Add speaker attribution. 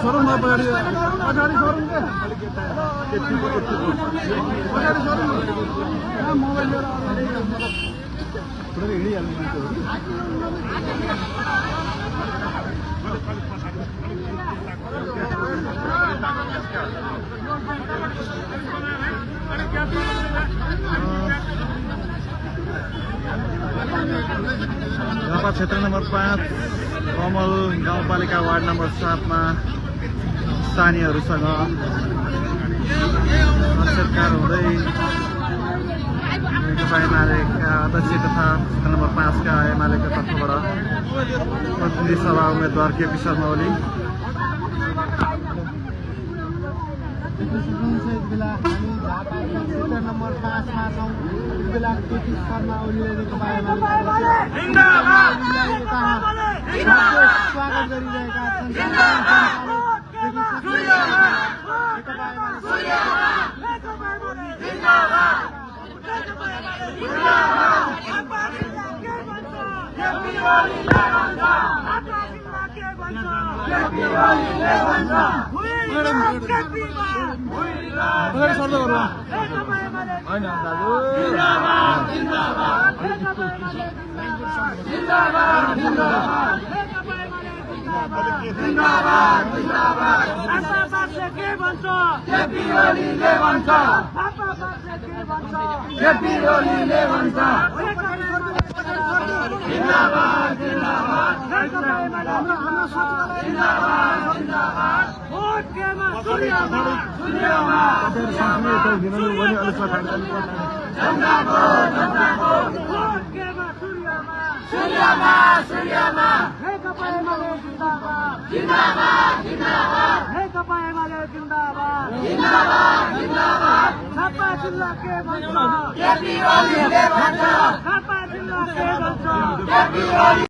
Speaker 1: Showroom पछाडि showroom mobile लिएर पुरै हिँडिहाल्नु मान्छेहरु क्षेत्र नम्बर 5 कमल गाउँपालिका वार्ड नम्बर 7 मा स्थानीयहरुसँग सरकार हुँदै एमालेका अध्यक्ष तथा क्षेत्र नम्बर 5 का एमालेका तर्फबाट प्रतिनिधि सभा उम्मेदवार केपी शर्मा ओली क्षेत्र नम्बर 5 मा छौं। बेला केपी शर्मा ओलीले स्वागत गरिरहेका